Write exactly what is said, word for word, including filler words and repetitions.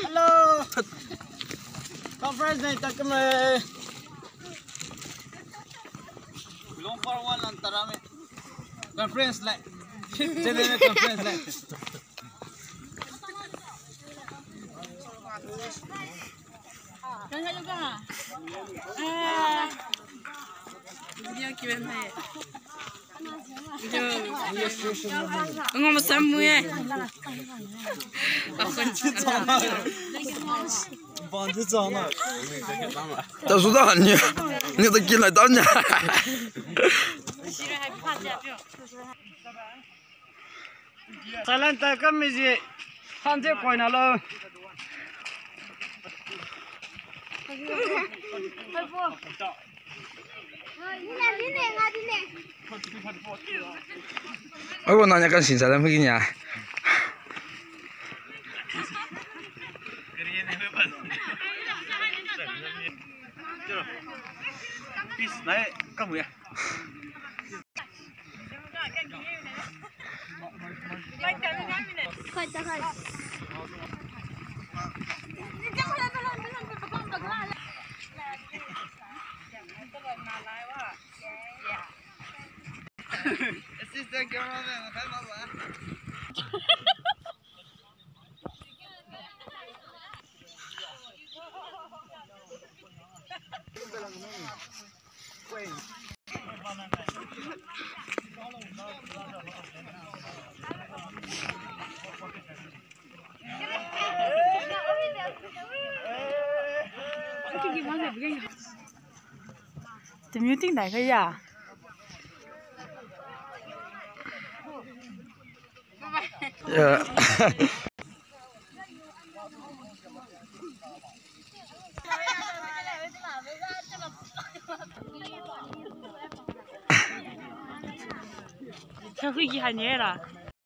Hello. Conference nai takame. Long par wan lan tarame. Conference lai. Channel conference lai. Video kiu hai. Video. Ngom sam mu ye. Tasu da ni. Ni ta kin lai ta ni. Silent ta kam mi ji. Hanse koi na lo. Ai, wo nanya kan sin sa lam kini ya. Peace nai kam ya. Assistant cameraman, Tamiu tingdai kha ya. Ya. Sa hui ki hai ne la.